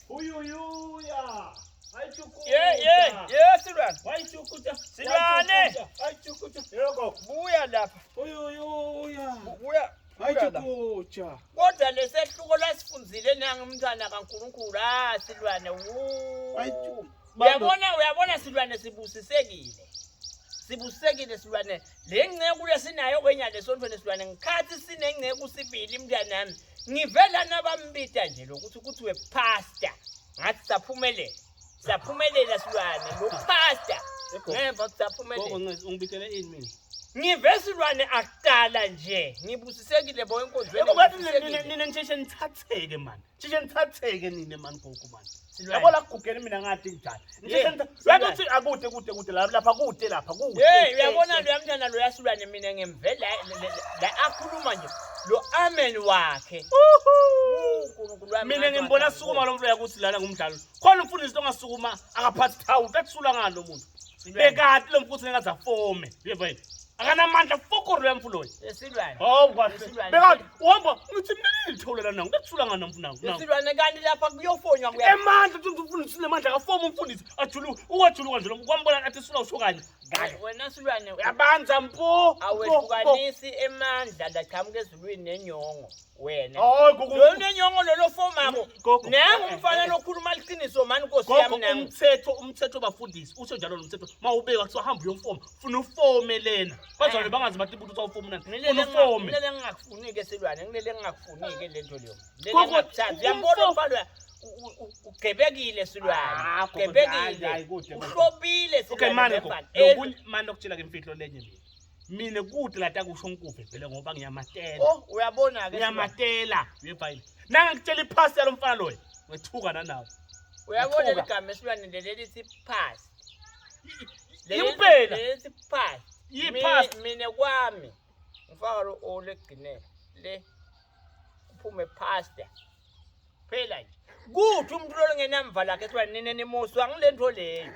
Uyuyuya. Ye ye ye Silwane. Wayichukuta. Silwane. Wayichukuta. Yebo. Buya lapha. Uyuyuya. Buya. Buya la. Wayichukuta. Kodwa lesehluko lasifunzile nangu umntwana kaNkulunkulu ah Silwane. Wu. Uyabona uyabona Silwane sibusisekile. Sibusisekile Silwane. Le nceku lesinayo kwenyalo esontweni Silwane ngikhathi sinenceku sibili mntanami. Ngivela nabambita nje lokuthi kuthiwe pastor. Ngathi saphumelela. Saphumelela Silwane lo pastor. Ngeva Gogo saphumelela. ncesi ungibitele ini mina? Ngive Silwane akuqala nje. Ngibusisekile bo enkonzweni. Yebo ngathi ngibusisekile. nina nisheshe nithatheke man. Nisheshe nithatheke nina man gogo man. Silwane. Yabo la kugugeni mina ngathi njani. Nisheshe Yeah, nitha- Silwane. Uyazi ukuthi akude kude kude lapha lapha kude lapha kude. Hey uyabona loya mntana loya Silwane mina ngimvela la akhuluma nje lo amen wakhe. uNkulunkulu wami. Mina ngimbona sukuma lo mfula yakuthi lana ngumdlalo. Khona umfundisi ongasukuma akaphathi thawula athula ngalo muntu. Bekati lo mfundisi engathi afome. Yebo yini. Akanamandla fokoro lo mfulo. Silwane. Hawu kahle. Silwane. Bekati uhamba ngithi mina lithawula lana ngathula ngalo mfuna. Silwane kanti lapha kuyofonywa kuya. Emandla uthi umfundisi unemandla akafoma umfundisi ajuluka uwajuluka nje lo kwambona athi sula usho kanye. Kanye. Wena Silwane Uyabanza mpo. awehlukanisi emandla laqhamuka ezulwini nenyongo wena. Hayi gogo. Lo nenyongo lolo fomako. Gogo. Nangu umfana lokhuluma liqiniso mani Nkosi yami Gogo nangu. umthetho umthetho bafundisi usho njalo lo mthetho mawubeka kuthiwa hamba uyofoma funa ufome lena bazalwane bangazi bathi ukuthi usawufoma nani funa ufome Ngilele ngingakufunike Silwane, ngilele ngingakufunike lento leyo. Ngilele Gogo, ngingakuthandi. Uyambona umfo- umfana loya, ugebekile Silwane. Ah, gogo, hayi, hayi, Ugebekile. kude, kude. Uhlobile okay Silwane. mane gogo mfana. lokunye mane okutshela ke imfihlo lenye mina mina kude lata kusho nkuve vele ngoba ngiyamatela Oh, uyabona ke. Silwane. ngiyamatela uyevayile nangikutshela iphasi yalo mfana loyo ngethuka nanawe Uyabona Ngithuka. ligama esilwane leli lithi pass. Impela. Leli pass. Yi-pass. Mina kwami ngifaka lo o legcinele le kuphume pastor. Phela nje. Kuthi umuntu lo ngenamva lakhe silwane nina nimuswa ngilento leyo.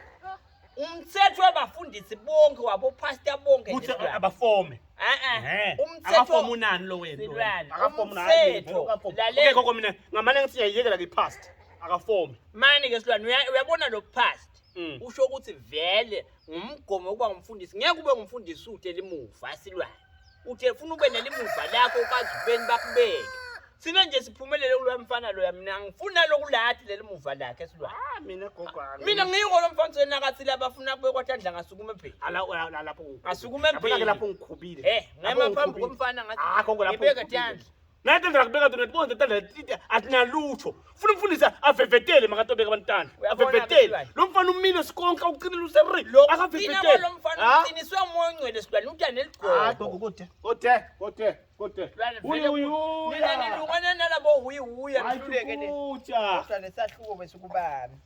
Umthetho wabafundisi bonke wabo pastor bonke kuthi nje Silwane. abafome Eh eh. Ehhe. Umthetho Akafome unani lo wena lo Silwane. wena. Akafome unani. Umthetho. Okay Lalela. gogo mina ngamane ngithi ngiyayiyekela ke i-past akafome Mani ke Silwane uyabona lo past. Usho ukuthi vele ngumgomo wokuba ngumfundisi ngeke ube ngumfundisi uthe limuva Silwane. Uthe ufuna ube nelimuva lakho ukwazi ubeni bakubeke. Sina nje siphumelele kuloya mfana loya mina ngifuna lokulathi lelimuva lakhe Silwane. Ah mina gogo Mina ngiyiko lo mfana senakathi labafuna kubekwa tandla ngasukuma phela. ala lapho Ngasukuma Yabona ke emphini. lapho ngikhubile. Eh, ngema phambi komfana ngathi. Ah gogo lapho. Ngibeka ngikhubile. tandla. Nathi ndlela kubeka tona tibona tandla atinalutho. Funa umfundisi avevetele makatobeka abantwana. Uyabona ke Avevetele. Silwane. Lo mfana umile sikonke uqinile useri. Lo qina Akavevetele. lo mfana Ah. uqiniswe umoya ongcwele Silwane uthi Ah neligqoko. gogo kude. Kude, kude, kude. Silwane vele Nina nilungana nalabo huyi huya nihluleke le. Hayi Kodwa lesahluko besikubani.